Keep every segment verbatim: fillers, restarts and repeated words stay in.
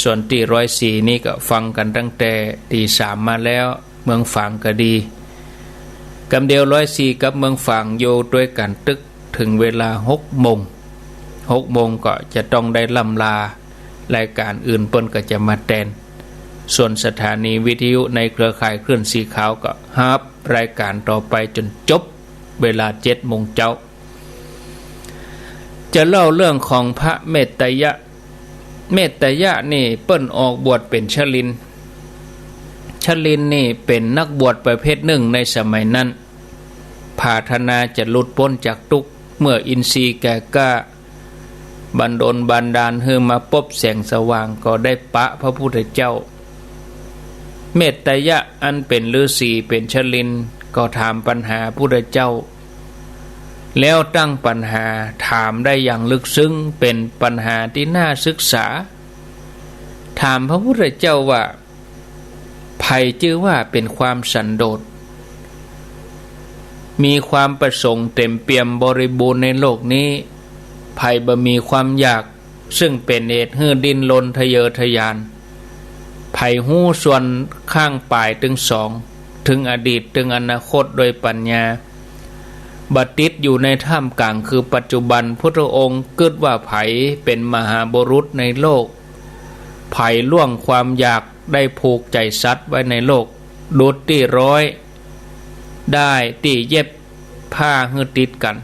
ส่วนตี้ร้อยสี่นี่ก็ฟังกั๋นตั้งแต่ตีสามมาแล้ว เมืองฝางก็ดี กำเดียวร้อยสี่กับเมืองฝางอยู่ตวยกั๋นตึกเถิงเวลาหกโมง หกโมงก็จะต้องได้ล่ำลา รายก๋านอื่นเปิ้นก็จะมาแตน ส่วนสถานีวิทยุในเครือข่ายคลื่นสีขาวก็ฮับรายก๋านต่อไปจ๋นจบ เวลาเจ็ดโมงเจ๊า จะเล่าเรื่องของพระเมตตยะ เมตตยะนี่เปิ้นออกบวชเป๋นชลิน ชลินนี่เป๋นนักบวชประเภทนึ่งในสมัยนั้น ผาถนาจะหลุดป๊นจากตุ๊กข์ เมื่ออินทรีย์แก่กล้า บันดลบันดาลหื้อมาปบแสงสว่าง ก็ได้ปะพระพุทธเจ้า เมตตยะอันเป๋นฤาษีเป๋นชลิน ก็ถามปัญหาพุทธเจ้า แล้วตั้งปัญหาถามได้อย่างลึกซึ้ง เป๋นปัญหาตี้น่าศึกษา ถามพระพุทธเจ้าว่า ใผจื้อว่าเป๋นความสันโดษ มีความประสงค์เต๋มเปี่ยมบริบูรณ์ในโลกนี้ ใผบ่มีความอยาก ซึ่งเป๋นเหตุหื้อดิ้นรนทะเยอทะยาน ใผฮู้ส่วนข้างป๋ายตึงสอง ตึงอดีตตึงอนาคตโดยปัญญา บ่ติดอยู่ในท่ามกลางคือปัจจุบัน พุทธองค์กึ๊ดว่าใผเป๋นมหาบุรุษในโลก ใผล่วงความอยากได้ผูกใจ๋สัตว์ไว้ในโลก ดุจตี้ร้อยด้ายตี้เย็บผ้าหื้อติดกั๋น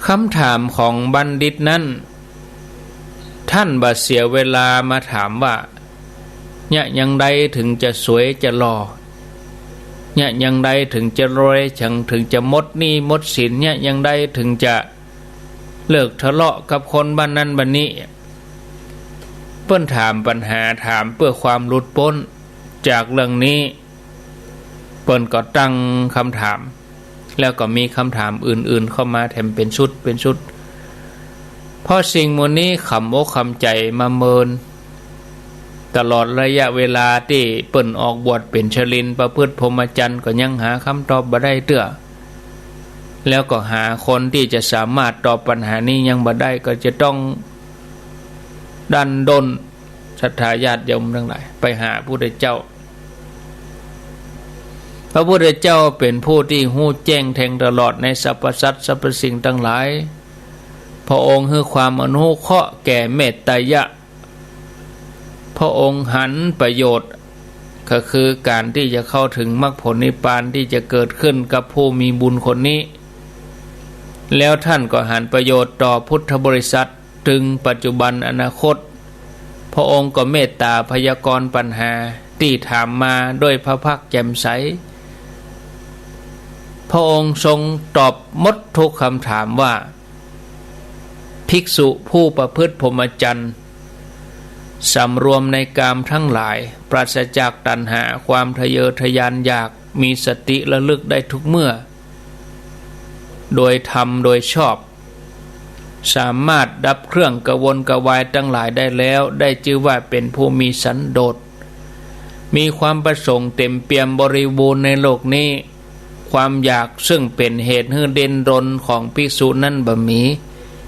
กำถามของบัณฑิตนั้น ต้านบ่เสียเวลามาถามว่า เยียะอย่างใดเถิงจะสวยจะหล่อ เยียะอย่างใดเถิงจะรวย เถิง เถิงจะหมดหนี้หมดสิน เยียะอย่างใดเถิงจะเลิกทะเลาะกับคนบ้านนั้นบ้านนี้ เปิ้นถามปัญหา ถามเปื้อความหลุดป๊นจากเรื่องนี้ เปิ้นก็ตั้งกำถาม แล้วก็มีกำถามอื่นๆ เข้ามาแถมเป๋นชุดเป๋นชุด เพราะสิ่งหมู่นี้ขำอกขำใจ๋มาเมิน ตลอดระยะเวลาตี้เปิ้นออกบวชเป๋นชลินประพฤติพรหมจรรย์ก็ยังหากำตอบบ่ได้เตื้อ แล้วก็หาคนตี้จะสามารถตอบปัญหานี้ยังบ่ได้ ก็จะต้องดั้นด้น ศรัทธาญาติโยมตังหลาย ไปหาพุทธเจ้า พระพุทธเจ้าเป๋นผู้ตี้ฮู้แจ้งแทงตลอดในสรรพสัตว์สรรพสิ่งตังหลาย พระองค์หื้อความอนุเคราะห์แก่เมตตยะ พระองค์หันประโยชน์ ก็คือก๋านตี้จะเข้าเถิงมรรคผลนิพพานตี้จะเกิดขึ้นกับผู้มีบุญคนนี้ แล้วต้านก็หันประโยชน์ต่อพุทธบริษัท ตึงปัจจุบันอนาคต พระองค์ก็เมตตาพยากรณ์ปัญหาตี้ถามมาด้วยพระพักตร์แจ่มใส พระองค์ทรงตอบหมดทุกกำถามว่า ภิกษุผู้ประพฤติพรหมจรรย์ สำรวมในกามทั้งหลาย ปราศจากตัณหา ความทะเยอทะยานอยาก มีสติระลึกได้ทุกเมื่อ โดยธรรมโดยชอบ สามารถดับเครื่องกระวนกระวายตังหลายได้แล้ว ได้จื้อว่าเป๋นผู้มีสันโดษ มีความประสงค์เต๋มเปี่ยมบริบูรณ์ในโลกนี้ ความอยากซึ่งเป๋นเหตุหื้อดิ้นรนของภิกษุนั้นบ่มี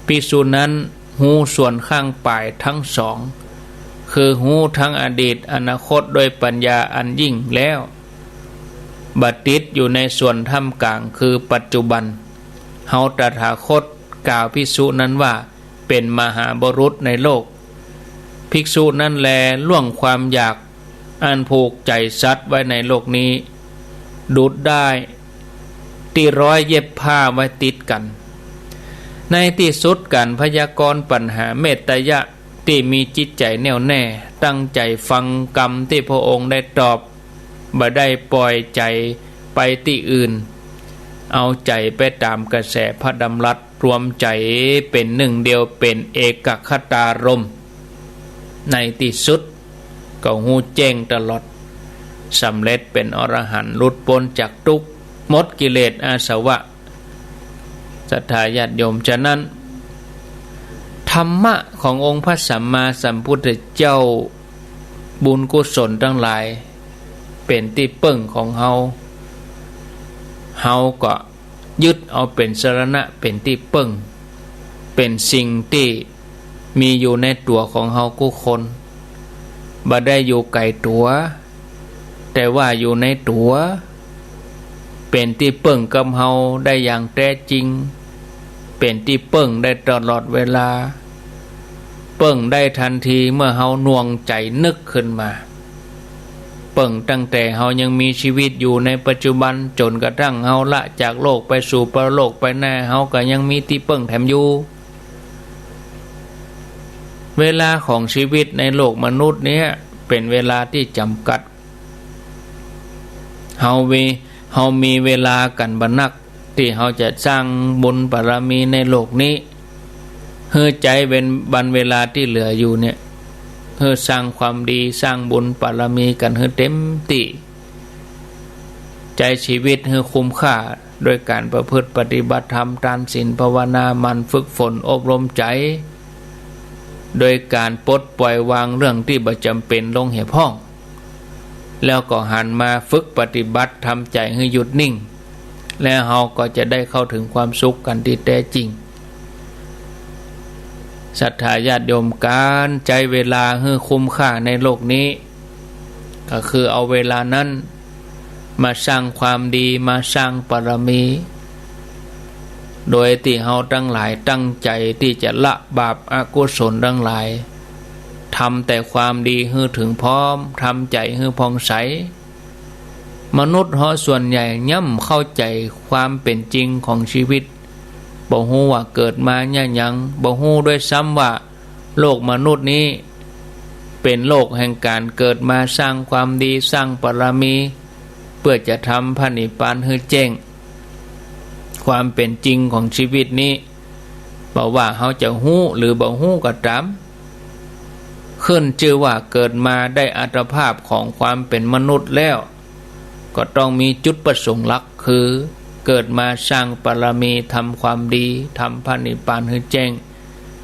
ภิกษุนั้นฮู้ส่วนข้างป๋ายตึงสอง คือฮู้ตึงอดีตอนาคตโดยปัญญาอันยิ่งแล้ว บ่ติดอยู่ในส่วนท่ามกลางคือปัจจุบัน เฮาตถาคตกล่าวภิกษุนั้นว่าเป๋นมหาบุรุษในโลก ภิกษุนั้นแลล่วงความอยากอันผูกใจ๋สัตว์ไว้ในโลกนี้ ดุจด้ายตี้ร้อยเย็บผ้าไว้ติดกั๋น ในตี้สุดก๋านพยากรณ์ปัญหาเมตตยะตี้มีจิตใจ๋แน่วแน่ ตั้งใจ๋ฟังกำตี้พระองค์ได้ตอบ บ่ได้ป่อยใจ๋ไปตี้อื่น เอาใจ๋ไปต๋ามกระแสพระดำรัส รวมใจ๋เป๋นนึ่งเดียว เป๋นเอกคตารมณ์ ในตี้สุดก็ฮู้แจ้งตลอด สำเร็จเป๋นอรหันต์ หลุดป๊นจากตุ๊กข์ หมดกิเลสอาสวะ ศรัทธาญาติโยม ฉะนั้น ธรรมะขององค์พระสัมมาสัมพุทธเจ้า บุญกุศลตังหลาย เป๋นตี้เปิ้งของเฮา เฮาก็ยึดเอาเป๋นสรณะ เป๋นตี้เปิ้ง เป๋นสิ่งตี้ มีอยู่ในตั๋วของเฮากู้คน บ่ได้อยู่ไก๋ตั๋ว แต่ว่าอยู่ในตั๋ว เป๋นตี้เปิ้งกับเฮาได้อย่างแต๊จริง เป๋นตี้เปิ้งได้ตลอดเวลา เปิ้งได้ตันทีเมื่อเฮาหน่วงใจ๋นึกขึ้นมา เปิ้งตั้งแต่เฮายังมีจีวิตอยู่ในปัจจุบัน จ๋นกระทั่งเฮาละจากโลกไปสู่ปรโลกไปแน่ เฮาก็ยังมีตี้เปิ้งแถมอยู่ เวลาของจีวิตในโลกมนุษย์เนี่ยเป๋นเวลาตี้จ๋ำกัด เฮามี เฮามีเวลากั๋นบ่นัก ตี้เฮาจะสร้างบุญบารมีในโลกนี้ หื้อใจ๊เวลา วันเวลาตี้เหลืออยู่เนี่ย หื้อสร้างความดี สร้างบุญบารมีกั๋นหื้อเต๋มตี้ ใจ๊จีวิตหื้อคุ้มค่า โดยก๋านประพฤติปฏิบัติธรรม ตานศีลภาวนา หมั่นฝึกฝนอบรมใจ๋ โดยก๋านปลดปล่อยวางเรื่องตี้บ่จ๋ำเป๋นลงเหียพ่อง แล้วก็หันมาฝึกปฏิบัติ ทำใจ๋หื้อหยุดนิ่ง แล้วเฮาก็จะได้เข้าถึงความสุขกั๋นตี้แต๊จริง ศรัทธาญาติโยม ก๋านใจ๊เวลาหื้อคุ้มค่าในโลกนี้ ก็คือเอาเวลานั้นมาสร้างความดี มาสร้างบารมี โดยตี้เฮาตังหลายตั้งใจ๋ตี้จะละบาปอกุศลตังหลาย ทำแต่ความดีหื้อเถิงพร้อม ทำใจ๋หื้อผ่องใส มนุษย์เฮาส่วนใหญ่ย่อมเข้าใจ๋ความเป๋นจริงของจีวิต บ่ฮู้ว่าเกิดมาเยียะหยัง บ่ฮู้ด้วยซ้ำว่าโลกมนุษย์นี้เป๋นโลกแห่งก๋านเกิดมาสร้างความดี สร้างบารมี เปื้อจะทำพระนิพพานหื้อแจ้ง ความเป๋นจริงของจีวิตนี้ บ่ว่าเฮาจะฮู้หรือบ่ฮู้ก็ต๋าม ขึ้นจื้อว่าเกิดมาได้อัตภาพของความเป๋นมนุษย์แล้ว ก็ต้องมีจุดประสงค์หลัก คือเกิดมาสร้างบารมี ทำความดี ทำพระนิพพานหื้อแจ้ง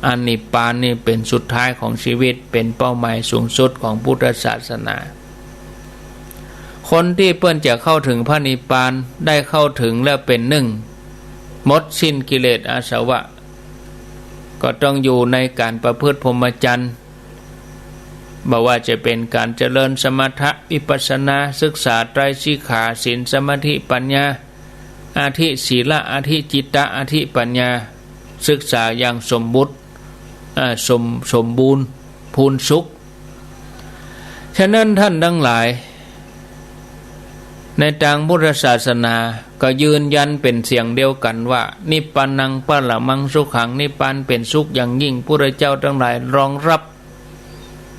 อันนิพพานนี่เป๋นสุดท้ายของจีวิต เป๋นเป้าหมายสูงสุดของพุทธศาสนา คนตี้เปิ้นจะเข้าเถิงพระนิพพาน ได้เข้าเถิงแล้วเป๋นนึ่ง หมดสิ้นกิเลสอาสวะ ก็ต้องอยู่ในก๋านประพฤติพรหมจรรย์ บ่ว่าจะเป๋นก๋านเจริญสมถะวิปัสสนา ศึกษาไตรสิกขา ศีล สมาธิ ปัญญา อธิศีละ อธิจิตตะ อธิปัญญา ศึกษาอย่างสมบูรณ์ เอ่อ สม สมบูรณ์พูนสุข ฉะนั้นต้านตังหลาย ในตางพุทธศาสนาก็ยืนยันเป๋นเสียงเดียวกั๋นว่า นิพพานังปรมังสุขัง นิพพานเป๋นสุขอย่างยิ่ง พุทธเจ้าตังหลายรองรับ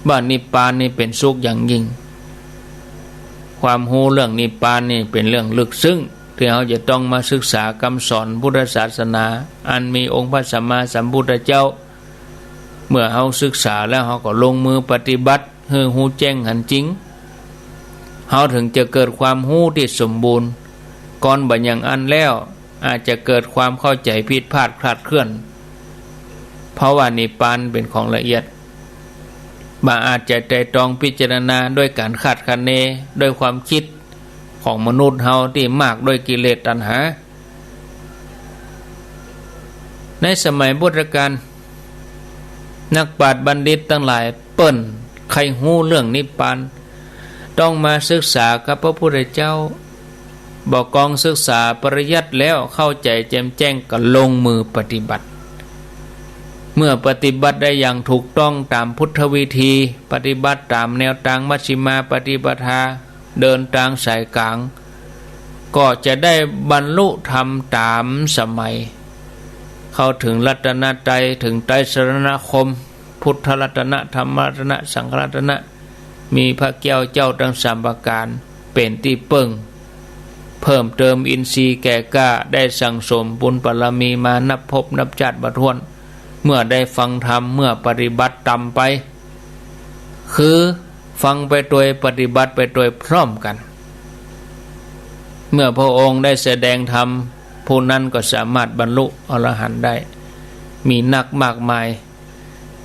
ว่านิพพานนี่เป๋นสุขอย่างยิ่ง ความฮู้เรื่องนิพพานนี่เป๋นเรื่องลึกซึ้ง ตี้เฮาจะต้องมาศึกษากำสอนพุทธศาสนา อันมีองค์พระสัมมาสัมพุทธเจ้า เมื่อเฮาศึกษาแล้วเฮาก็ลงมือปฏิบัติหื้อฮู้แจ้งหันจริง เฮาเถิงจะเกิดความฮู้ตี้สมบูรณ์ ก่อนบ่อย่างอั้นแล้ว อาจจะเกิดความเข้าใจ๋ผิดพลาดคลาดเคลื่อน เพราะว่านิพพานเป๋นของละเอียด บ่อาจจะไตร่ตรองพิจารณาด้วยก๋านคาดคะเน ด้วยความกึ๊ดของมนุษย์เฮาตี้มากด้วยกิเลสตัณหา ในสมัยพุทธกาล นักปราชญ์บัณฑิตตังหลายเปิ้นใค่ฮู้เรื่องนิพพาน ต้องมาศึกษากับพระพุทธเจ้า บ่กองศึกษาปริยัติแล้วเข้าใจ๋แจ่มแจ้งก็ลงมือปฏิบัติ เมื่อปฏิบัติได้อย่างถูกต้องต๋ามพุทธวิธี ปฏิบัติต๋ามแนวตางมัชฌิมาปฏิปทา เดินตางสายก๋าง ก็จะได้บรรลุธรรมต๋ามสมัย เข้าเถิงรัตนตรัย เถิงไตรสรณคม พุทธรัตนะ ธรรมรัตนะ สังฆรัตนะ มีพระแก้วเจ้าตังสามประก๋านเป๋นตี้เปิ้ง เพิ่มเติมอินทรีย์แก่กล้า ได้สั่งสมบุญบารมีมานับภพนับชาติบ่ถ้วน เมื่อได้ฟังธรรม เมื่อปฏิบัติต๋ามไป คือฟังไปตวย ปฏิบัติไปตวยพร้อมกั๋น เมื่อพระองค์ได้แสดงธรรม ผู้นั้นก็สามารถบรรลุอรหันต์ได้ มีนักมากมาย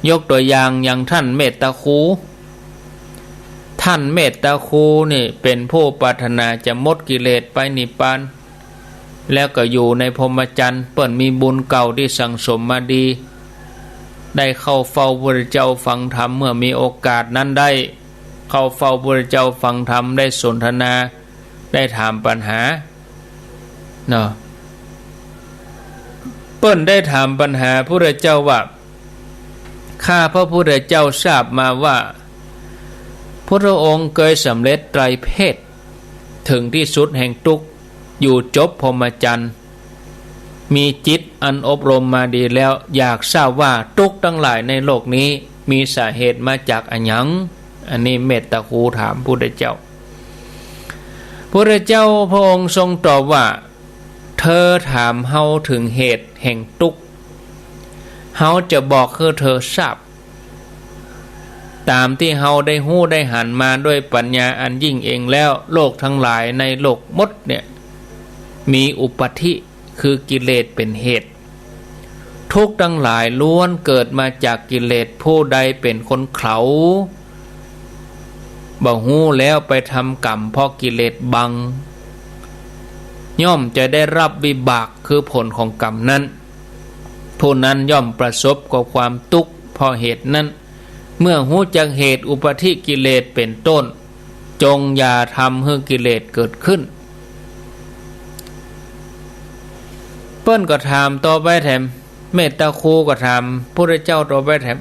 ยกตั๋วอย่าง อย่างต้านเมตตาคู ต้านเมตตาคูนี่เป๋นผู้ปรารถนาจะหมดกิเลสไปนิพพาน แล้วก็อยู่ในพรหมจรรย์ เปิ้นมีบุญเก่าตี้สั่งสมมาดี ได้เข้าเฝ้าพระพุทธเจ้าฟังธรรม เมื่อมีโอกาสนั้นได้เข้าเฝ้าพระพุทธเจ้าฟังธรรม ได้สนทนา ได้ถามปัญหา เนาะ เปิ้นได้ถามปัญหาพระพุทธเจ้าว่า ข้าพระพุทธเจ้าทราบมาว่า พุทธองค์เกยสำเร็จไตรเพศ เถิงตี้สุดแห่งตุ๊กข์ อยู่จบพรหมจรรย์ มีจิตอันอบรมมาดีแล้ว อยากทราบว่าตุ๊กข์ตังหลายในโลกนี้มีสาเหตุมาจากอะหยัง อันนี้เมตตาคูถามพุทธเจ้า พุทธเจ้าพระองค์ทรงตอบว่า เธอถามเฮาเถิงเหตุแห่งตุ๊กข์ เฮาจะบอกหื้อเธอทราบ ต๋ามตี้เฮาได้ฮู้ได้หันมาด้วยปัญญาอันยิ่งเองแล้ว โลกตังหลายในโลกหมดเนี่ย มีอุปัฏฐิ คือกิเลสเป๋นเหตุ ทุกข์ตังหลายล้วนเกิดมาจากกิเลส ผู้ใดเป๋นคนเขลา บ่ฮู้แล้วไปทำกรรมเพราะกิเลสบัง ย่อมจะได้รับวิบากคือผลของกรรมนั้น ผู้นั้นย่อมประสบกับความตุ๊กข์เพราะเหตุนั้น เมื่อฮู้จักเหตุอุปัฏฐิกิเลสเป๋นต้น จงอย่าทำหื้อกิเลสเกิดขึ้น เปิ้นก็ถามต่อไปแถม เมตตาคูก็ถามพุทธเจ้าต่อไปแถม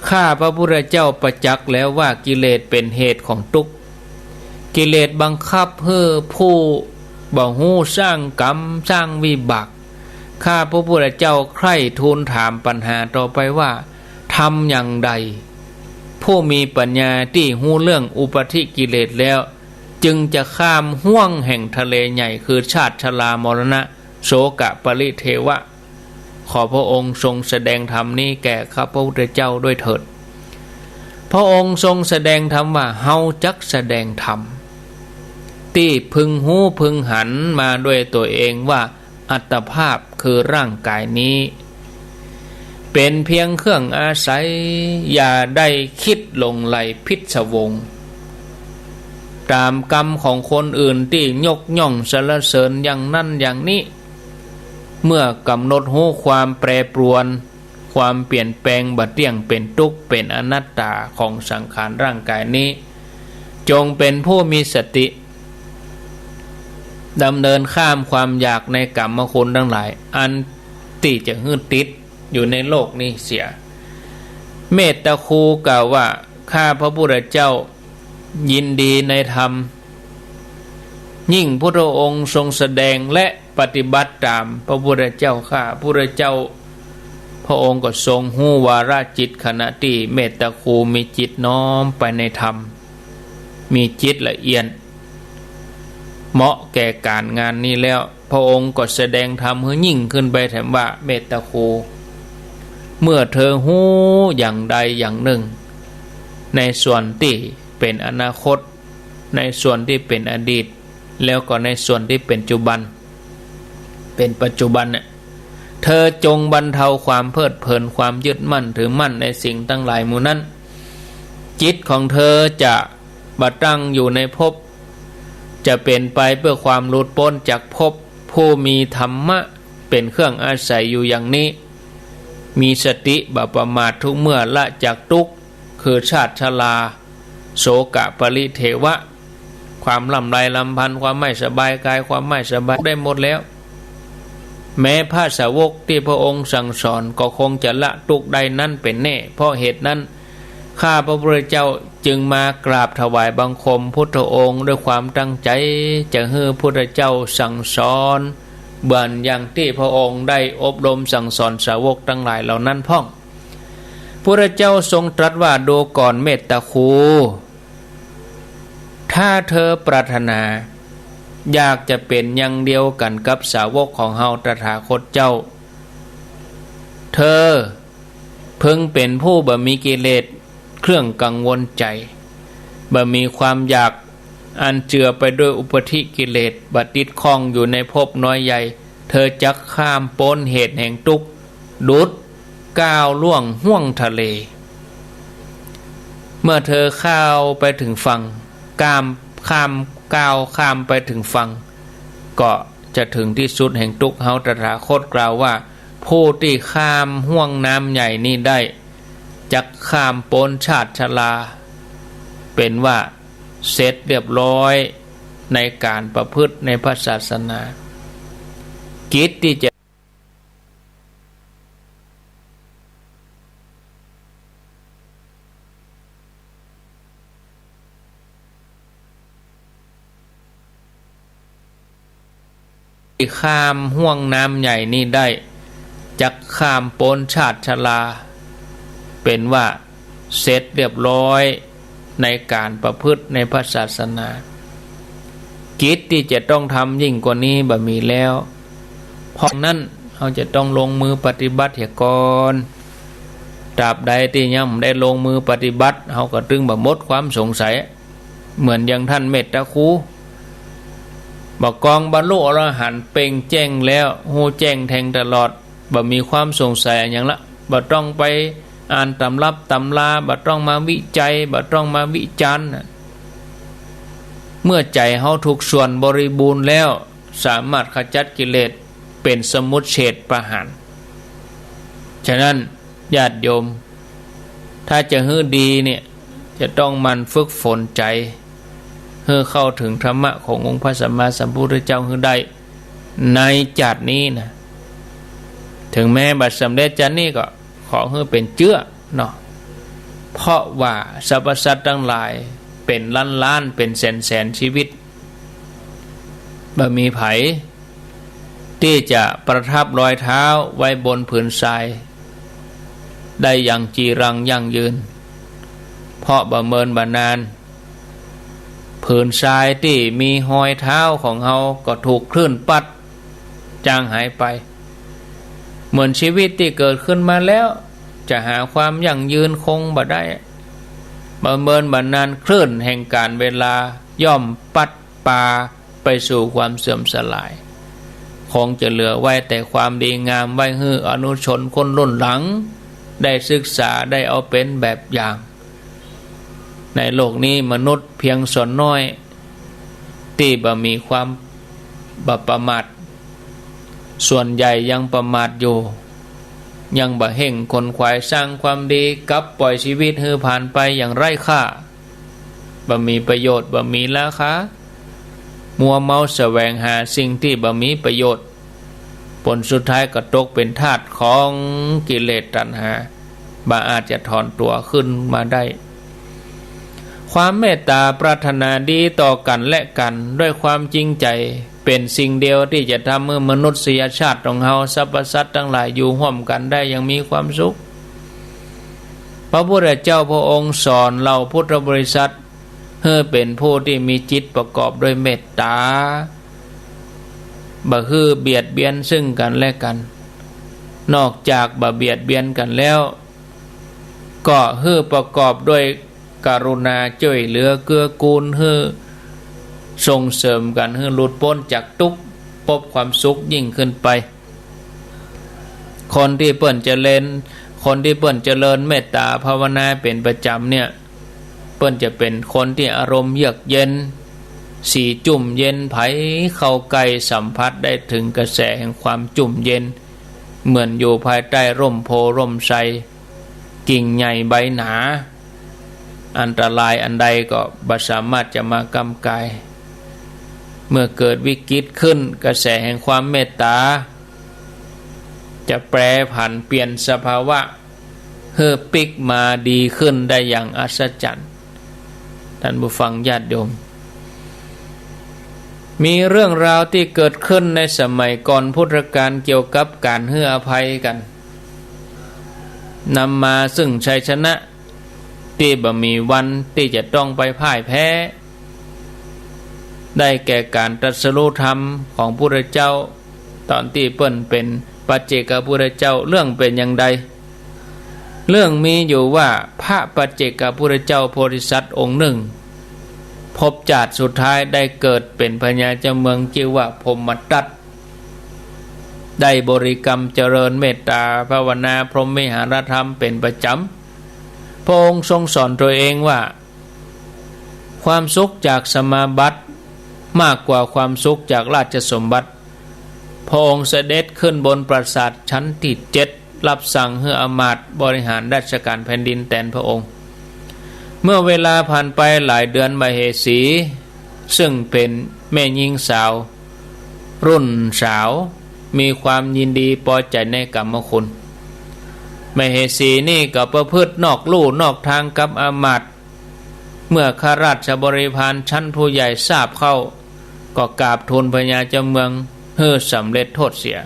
ข้าพระพุทธเจ้าประจักษ์แล้วว่ากิเลสเป๋นเหตุของตุ๊กข์ กิเลสบังคับหื้อผู้บ่ฮู้สร้างกรรมสร้างวิบาก ข้าพระพุทธเจ้าใคร่ทูลถามปัญหาต่อไปว่า ทำอย่างใด ผู้มีปัญญาตี้ฮู้เรื่องอุปัฏฐิกิเลสแล้ว จึงจะข้ามห่วงแห่งทะเลใหญ่ คือชาติชรามรณะ โศกะปริเทวะ ขอพระองค์ทรงแสดงธรรมนี้แก่ข้าพระพุทธเจ้าด้วยเถิด พระองค์ทรงแสดงธรรมว่า เฮาจักแสดงธรรม ตี้พึงฮู้พึงหันมาด้วยตนเองว่า อัตภาพคือร่างกายนี้ เป๋นเพียงเครื่องอาศัย อย่าได้คิดหลงใหลผิดสวง ต๋ามกรรมของคนอื่นตี้ยกย่องสรรเสริญอย่างนั้นอย่างนี้ เมื่อกำหนดฮู้ความแปรปรวน ความเปลี่ยนแปลง บ่เตี้ยง เป๋นตุ๊กข์ เป๋นอนัตตาของสังขารร่างกายนี้ จงเป๋นผู้มีสติ ดำเนินข้ามความอยากในกามคุณตังหลาย อันตี้จะหื้อติดอยู่ในโลกนี้เสีย เมตตาคูกล่าวว่า ข้าพระพุทธเจ้ายินดีในธรรม ยิ่งพุทธองค์ทรงแสดงและปฏิบัติต๋ามพระพุทธเจ้าข้า พุทธเจ้าพระองค์ก็ทรงฮู้วาระจิต ขณะตี้เมตตาคูมีจิตน้อมไปในธรรม มีจิตละเอียด เหมาะแก่ก๋านงานนี้แล้ว พระองค์ก็แสดงธรรมหื้อยิ่งขึ้นไปแถมว่า เมตตาคู เมื่อเธอฮู้อย่างใดอย่างนึ่ง ในส่วนตี้เป๋นอนาคต ในส่วนตี้เป๋นอดีต แล้วก็ในส่วนตี้เป๋นจุบัน เป๋นปัจจุบันเนี่ย เธอจงบรรเทาความเพลิดเพลิน ความยึดมั่นถือมั่นในสิ่งตังหลายหมู่นั้น จิตของเธอจะบ่ตั้งอยู่ในภพ จะเป๋นไปเพื่อความหลุดป๊นจากภพ ผู้มีธรรมะเป๋นเครื่องอาศัยอยู่อย่างนี้ มีสติบ่ประมาททุกเมื่อ ละจากตุ๊กข์ คือชาติชรา โศกะปริเทวะ ความร่ำไรรำพัน ความไม่สบายกาย ความไม่สบายได้หมดแล้ว แม้พระสาวกตี้พระองค์สั่งสอนก็คงจะละตุ๊กข์ได้นั้นเป๋นแน่ เพราะเหตุนั้น ข้าพระพุทธเจ้าจึงมากราบถวายบังคมพุทธองค์ด้วยความตั้งใจ๋จะหื้อพุทธเจ้าสั่งสอน เหมือนอย่างตี้พระองค์ได้อบรมสั่งสอนสาวกตังหลายเหล่านั้นพ่อง พุทธเจ้าทรงตรัสว่า ดูก่อนเมตตาคู ถ้าเธอปรารถนาอยากจะเป๋นอย่างเดียวกั๋นกับสาวกของเฮาตถาคตเจ้า เธอพึงเป๋นผู้บ่มีกิเลสเครื่องกังวลใจ๋ บ่มีความอยากอันเจือไปด้วยอุปัฏฐิกิเลส บ่ติดข้องอยู่ในภพน้อยใหญ่ เธอจักข้ามป๊นเหตุแห่งตุ๊กข์ ดุจก้าวล่วงห้วงทะเล เมื่อเธอข้าวไปถึงฝั่ง ก้าม ข้าม ก้าวข้ามไปถึงฝั่ง ก็จะถึงตี้สุดแห่งตุ๊กข์ เฮาตถาคตกล่าวว่า ผู้ตี้ข้ามห้วงน้ำใหญ่นี้ได้ จักข้ามป๊นชาติชรา เป๋นว่าเสร็จเรียบร้อยในก๋านประพฤติในพระศาสนา กิจตี้จะ ตี้ข้ามห้วงน้ำใหญ่นี้ได้ จักข้ามป๊นชาติชรา เป๋นว่าเสร็จเรียบร้อยในก๋านประพฤติในพระศาสนา กิจตี้จะต้องทำยิ่งกว่านี้บ่มีแล้ว เพราะนั้นเฮาจะต้องลงมือปฏิบัติเหียก่อน ตราบใดตี้ยังบ่ได้ลงมือปฏิบัติ เฮาก็ตึงบ่หมดความสงสัย เหมือนอย่างต้านเมตตาครู บ่ากองบรรลุอรหันต์เปล่งแจ้งแล้ว ฮู้แจ้งแทงตลอด บ่มีความสงสัยอะหยังละ บ่ต้องไปอ่านตำรับตำรา บ่ต้องมาวิจัย บ่ต้องมาวิจารณ์น่ะ เมื่อใจ๋เฮาถูกส่วนบริบูรณ์แล้ว สามารถขจัดกิเลสเป๋นสมุจเฉทประหาร ฉะนั้นญาติโยม ถ้าจะหื้อดีเนี่ย จะต้องหมั่นฝึกฝนใจ๋ หื้อเข้าถึงธรรมะขององค์พระสัมมาสัมพุทธเจ้าหื้อได้ในจาตินี้นะ ถึงแม้บ่สำเร็จจาตินี้ก็ขอหื้อเป๋นเจื้อเนาะ เพราะว่าสรรพสัตว์ตังหลายเป๋นล้านๆ เป๋นแสนๆ ชีวิต บ่มีใผตี้จะประทับรอยเท้าไว้บนผืนทรายได้อย่างจีรังยั่งยืน เพราะบ่เมินบ่นาน ผืนทรายตี้มีฮอยเท้าของเฮาก็ถูกคลื่นปั๊ดจางหายไป เหมือนชีวิตตี้เกิดขึ้นมาแล้ว จะหาความยั่งยืนคงบ่ได้ บ่เมินบ่นานคลื่นแห่งกาลเวลาย่อมปั๊ดปาไปสู่ความเสื่อมสลาย คงจะเหลือไว้แต่ความดีงามไว้หื้ออนุชนคนรุ่นหลังได้ศึกษา ได้เอาเป๋นแบบอย่าง ในโลกนี้มนุษย์เพียงส่วนน้อยตี้บ่มีความ บ่ประมาท ส่วนใหญ่ยังประมาทอยู่ ยังบ่เฮ่งขนขวายสร้างความดี กลับปล่อยชีวิตหื้อผ่านไปอย่างไร้ค่า บ่มีประโยชน์ บ่มีราคา มัวเมาแสวงหาสิ่งตี้บ่มีประโยชน์ ผลสุดท้ายก็ตกเป๋นทาสของกิเลสตัณหา บ่อาจจะถอนตั๋วขึ้นมาได้ ความเมตตาปรารถนาดีต่อกั๋นและกั๋นด้วยความจริงใจ๋ เป๋นสิ่งเดียวตี้จะทำหื้อมนุษยชาติของเฮา สรรพสัตว์ตังหลายอยู่ฮ่วมกั๋นได้อย่างมีความสุข พระพุทธเจ้าพระองค์สอนเหล่าพุทธบริษัท หื้อเป๋นผู้ตี้มีจิตประกอบด้วยเมตตา บ่หื้อเบียดเบียนซึ่งกั๋นและกั๋น นอกจากบ่เบียดเบียนกั๋นแล้ว ก็หื้อประกอบด้วยกรุณาจ้วยเหลือเกื้อกูล หื้อส่งเสริมกั๋นหื้อหลุดป๊นจากตุ๊กข์ พบความสุขยิ่งขึ้นไป คนตี้เปิ้นเจริญ คนตี้เปิ้นเจริญเมตตาภาวนาเป๋นประจ๋ำเนี่ย เปิ้นจะเป๋นคนตี้อารมณ์เยือกเย็น สีจุ่มเย็น ใผเข้าใก้สัมผัสได้เถิงกระแสแห่งความจุ่มเย็น เหมือนอยู่ภายใต้ร่มโพธิ์ร่มไทร กิ่งใหญ่ใบหนา อันตรายอันใดก็บ่สามารถจะมาก้ำก๋าย เมื่อเกิดวิกฤตขึ้น กระแสแห่งความเมตตา จะแปรผันเปลี่ยนสภาวะ หื้อปิ๊กมาดีขึ้นได้อย่างอัศจรรย์ ท่านผู้ฟังญาติโยม มีเรื่องราวตี้เกิดขึ้นในสมัยก่อนพุทธกาลเกี่ยวกับก๋านหื้ออภัยกั๋น นำมาซึ่งชัยชนะ ตี้บ่มีวันตี้จะต้องไปพ่ายแพ้ ได้แก่ก๋านตรัสรู้ธรรมของพุทธเจ้า ต๋อนตี้เปิ้นเป๋นปัจเจกพุทธเจ้า เรื่องเป๋นอย่างใด เรื่องมีอยู่ว่าพระปัจเจกพุทธเจ้าโพธิสัตว์องค์นึ่ง ภพจาติสุดท้ายได้เกิดเป๋นพญาเจ้าเมืองจื้อว่าพรหมทัต ได้บริกรรมเจริญเมตตาภาวนาพรหมวิหารธรรมเป๋นประจ๋ำ พระองค์ทรงสอนตั๋วเองว่า ความสุขจากสมาบัติมากกว่าความสุขจากราชสมบัติ พระองค์เสด็จขึ้นบนปราสาทชั้นตี้เจ็ด รับสั่งหื้ออำมาตย์บริหารราชการแผ่นดินแตนพระองค์ เมื่อเวลาผ่านไปหลายเดือน มเหสี ซึ่งเป๋นแม่ญิงสาว รุ่นสาว มีความยินดีปอใจ๋ในกามคุณ มเหสีนี่ก็ประพฤตินอกลู่นอกตางกับอำมาตย์ เมื่อข้าราชบริพารชั้นผู้ใหญ่ทราบเข้า ก็กราบทูลพญาเจ้าเมืองหื้อสำเร็จโต้ษเสีย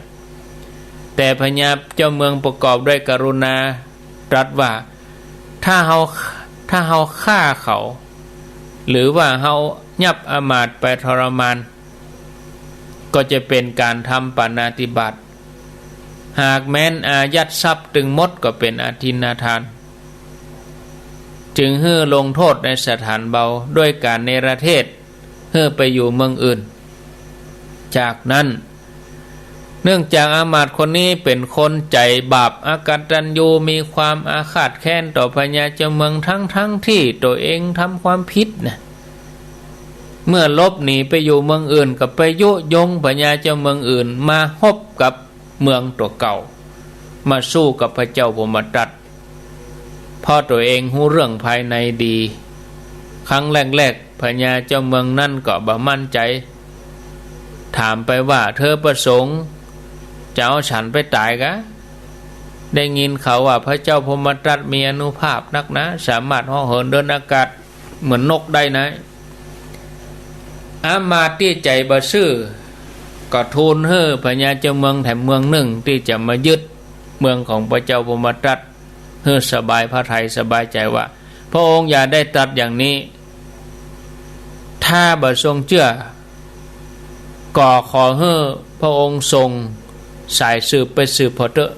แต่พญาเจ้าเมืองประกอบด้วยกรุณาตรัสว่า ถ้าเฮา ถ้าเฮาฆ่าเขา หรือว่าเฮายับอำมาตย์ไปทรมาน ก็จะเป๋นก๋านทำปาณาติบาต หากแม้นอายัดทรัพย์ตึงหมดก็เป๋นอทินนาทาน จึงหื้อลงโต้ษในสถานเบาด้วยก๋านเนรเทศ หื้อไปอยู่เมืองอื่น จากนั้น เนื่องจากอำมาตย์คนนี้เป๋นคนใจ๋บาป อกตัญญู มีความอาฆาตแค้นต่อพญาเจ้าเมือง ทั้งๆ ตี้ตั๋วเองทำความผิดนะ เมื่อหลบหนีไปอยู่เมืองอื่น ก็ไปยุยงพญาเจ้าเมืองอื่นมาฮบกับเมืองตั๋วเก่า มาสู้กับพระเจ้าพรหมทัต เพราะตั๋วเองฮู้เรื่องภายในดี ครั้งแรกๆ พญาเจ้าเมืองนั้นก็บ่มั่นใจ๋ ถามไปว่า เธอประสงค์จะเอาฉันไปต๋ายกา ได้ยินข่าวว่าพระเจ้าพรหมทัตมีอานุภาพนักนะ สามารถเหาะเหินเดินอากาศเหมือนนกได้นะ อำมาตย์ตี้ใจ๋บ่ซื่อ ก็ทูลหื้อพญาเจ้าเมืองแถมเมืองนึ่งตี้จะมายึดเมืองของพระเจ้าพรหมทัต หื้อสบายพระทัยสบายใจ๋ว่า พระองค์อย่าได้ตรัสอย่างนี้ ถ้าบ่ทรงเจื้อ ก็ขอหื้อพระองค์ส่งสายสืบไปสืบผ่อเต๊อะ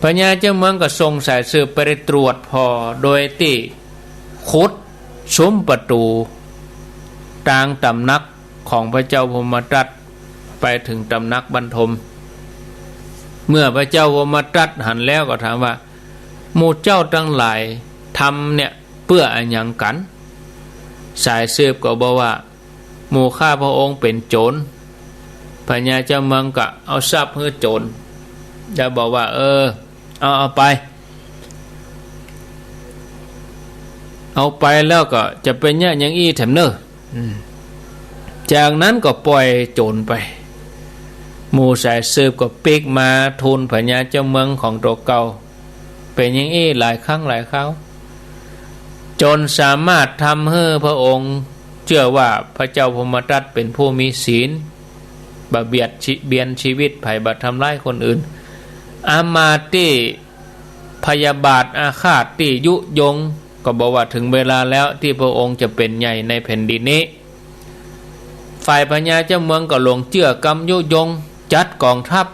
พญาเจ้าเมืองก็ส่งสายสืบไปตรวจผ่อ โดยตี้ขุดสุมประตู๋ ตางต๋ำนักของพระเจ้าพรหมทัตไปเถิงต๋ำนักบรรทม เมื่อพระเจ้าพรหมทัตหันแล้วก็ถามว่า หมู่เจ้าตังหลายทำเนี่ยเปื้ออะหยังกั๋น สายสืบก็บอกว่า หมู่ข้าพระองค์เป๋นโจ๋ร พญาเจ้าเมืองก็เอาทรัพย์หื้อโจ๋ร แล้วบอกว่า เออ เอา เอาไป เอาไปแล้วก็จะไปเยียะหยังอี้แถมเน่อ อืม จากนั้นก็ป่อยโจ๋รไป หมู่สายสืบก็ปิ๊กมาทูลพญาเจ้าเมืองของตั๋วเก่า เป๋นอย่างอี้หลายครั้งหลายคราว จ๋นสามารถทำหื้อพระองค์เจื้อว่าพระเจ้าพรหมทัตเป๋นผู้มีศีล บ่เบียดชี- เบียนชีวิตใผ บ่ทำร้ายคนอื่น อำมาตย์ตี้พยาบาทอาฆาตตี้ยุยง ก็บอกว่าเถิงเวลาแล้วตี้พระองค์จะเป๋นใหญ่ในแผ่นดินนี้ ฝ่ายพญาเจ้าเมืองก็หลงเจื้อกำยุยง จัดก๋องทัพ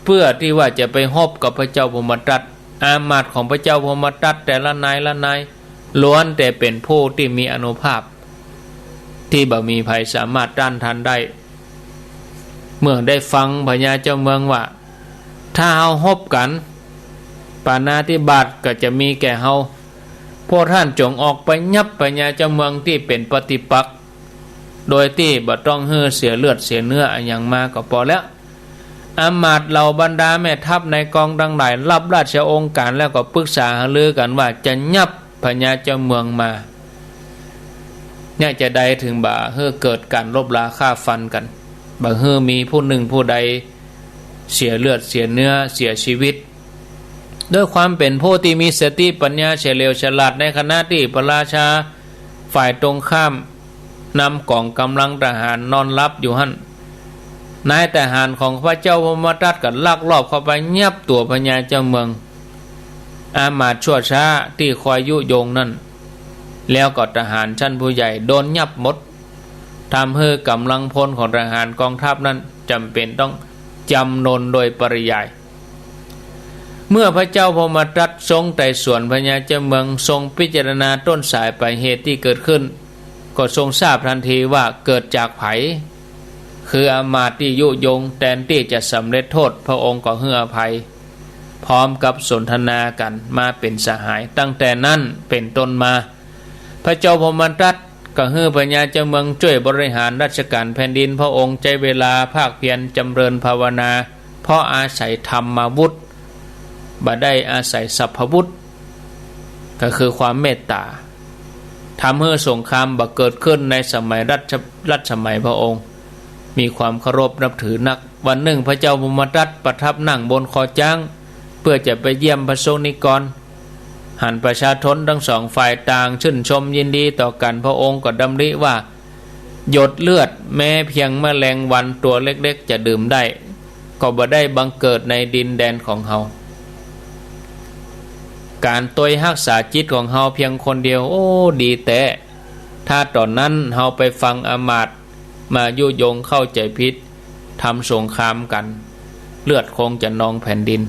เปื้อตี้ว่าจะไปฮบกับพระเจ้าพรหมทัต อำมาตย์ของพระเจ้าพรหมทัตแต่ละนายละนาย ล้วนแต่เป๋นผู้ตี้มีอานุภาพ ตี้บ่มีใผสามารถต้านทานได้ เมื่อได้ฟังพญาเจ้าเมืองว่า ถ้าเฮาฮบกั๋น ปาณาติบาตก็จะมีแก่เฮา พวกต้านจ๋งออกไปยับพญาเจ้าเมืองตี้เป๋นปฏิปักษ์ โดยตี้บ่ต้องหื้อเสียเลือดเสียเนื้ออะหยังมาก็ปอแล้ว อำมาตย์เหล่าบรรดาแม่ทัพนายกองตังหลาย ฮับราชองค์ก๋านแล้วก็ปึกษาหารือกั๋นว่าจะยับพญาเจ้าเมืองมา เนี่ยจะใดเถิงบ่หื้อเกิดก๋านรบราฆ่าฟันกั๋น บ่หื้อมีผู้นึ่งผู้ใดเสียเลือดเสียเนื้อเสียชีวิต ด้วยความเป๋นผู้ตี้มีสติปัญญาเฉลียวฉลาด ในขณะตี้พระราชาฝ่ายตรงข้ามนำก๋องก๋ำลังทหารนอนหลับอยู่หั้น นายทหารของพระเจ้าพรหมทัตก็ลักลอบเข้าไปยับตั๋วพญาเจ้าเมือง อำมาตย์ชั่วช้าตี้คอยยุยงนั้น แล้วก็ทหารชั้นผู้ใหญ่โดนยับหมด ทำหื้อก๋ำลังพลของทหารกองทัพนั้นจ๋ำเป๋นต้องจ๋ำนนโดยปริยาย เมื่อพระเจ้าพรหมทัตทรงไต่สวนพญาเจ้าเมือง ทรงพิจารณาต้นสายปลายเหตุตี้เกิดขึ้น ก็ทรงทราบทันทีว่าเกิดจากใผ คืออำมาตย์ตี้ยุยง แตนตี้จะสำเร็จโต้ษ พระองค์ก็หื้ออภัย พร้อมกับสนทนากั๋นมาเป๋นสหาย ตั้งแต่นั้นเป๋นต้นมา พระเจ้าพรหมทัต ก็หื้อพญาเจ้าเมืองจ้วยบริหารราชก๋านแผ่นดิน พระองค์ใจ๊เวลาภาคเพียรจ๋ำเริญภาวนา เพราะอาศัยธรรมวุฒิ บ่ได้อาศัยสัพพวุฒิ ก็คือความเมตต๋า ทำหื้อสงครามบ่เกิดขึ้นในสมัยรัช รัชสมัยพระองค์ มีความเคารพนับถือนัก วันนึ่งพระเจ้าพรหมทัตประทับนั่งบนคอจ๊าง เปื้อจะไปเยี่ยมพระสงฆ์นิกร หันประชาชนตึงสองฝ่ายต่างชื่นชมยินดีต่อกั๋น พระองค์ก็ดำริว่า หยดเลือดแม้เพียงแมลงวันตัวเล็กๆ จะดื่มได้ ก็บ่ได้บังเกิดในดินแดนของเฮา ก๋านตวยฮักษาจิตของเฮาเพียงคนเดียว โอ้ ดีแต๊ ถ้าต๋อนนั้นเฮาไปฟังอำมาตย์มายุยงเข้าใจ๋ผิด ทำสงครามกั๋น เลือดคงจะนองแผ่นดิน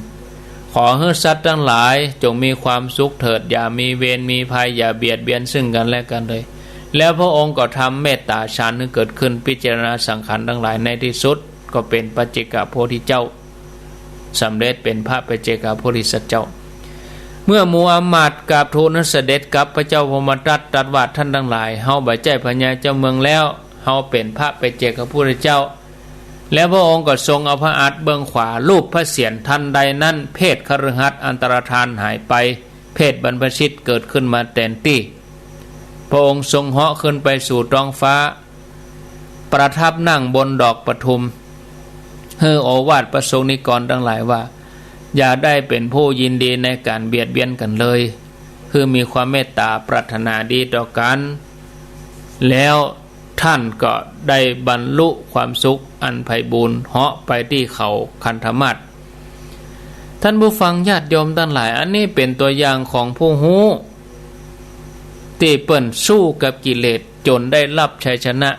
ขอหื้อสัตว์ตังหลายจงมีความสุขเถิด อย่ามีเวรมีภัย อย่าเบียดเบียนซึ่งกั๋นและกั๋นเลย แล้วพระองค์ก็ทำเมตต๋าฌานหื้อเกิดขึ้น พิจารณาสังขารตังหลาย ในตี้สุดก็เป๋นปัจเจกโพธิเจ้า สำเร็จเป๋นพระปัจเจกโพธิสัตว์เจ้า เมื่อหมู่อำมาตย์กราบทูลเสด็จกับพระเจ้าพรหมทัต ตรัสว่า ท่านตังหลาย เฮาบ่ใจ้พญาเจ้าเมืองแล้ว เฮาเป๋นพระปัจเจกพุทธเจ้า แล้วพระองค์ก็ทรงเอาพระอัฏฐเบื้องขวาลูบพระเศียร ทันใดนั้นเพศคฤหัสถ์อันตรธานหายไป เพศบรรพชิตเกิดขึ้นมาแตนตี้ พระองค์ทรงเหาะขึ้นไปสู่ต๊องฟ้า ประทับนั่งบนดอกปทุม หื้อโอวาทพระสงฆ์นิกรตังหลายว่า อย่าได้เป๋นผู้ยินดีในก๋านเบียดเบียนกั๋นเลย หื้อมีความเมตต๋าปรารถนาดีต่อกั๋น แล้วท่านก็ได้บรรลุความสุขอันไพบูลย์ เหาะไปตี้เขาคันธมาศ ท่านผู้ฟังญาติโยมตังหลาย อันนี้เป๋นตั๋วอย่างของผู้ฮู้ ตี้เปิ้นสู้กับกิเลสจ๋นได้ฮับชัยชนะ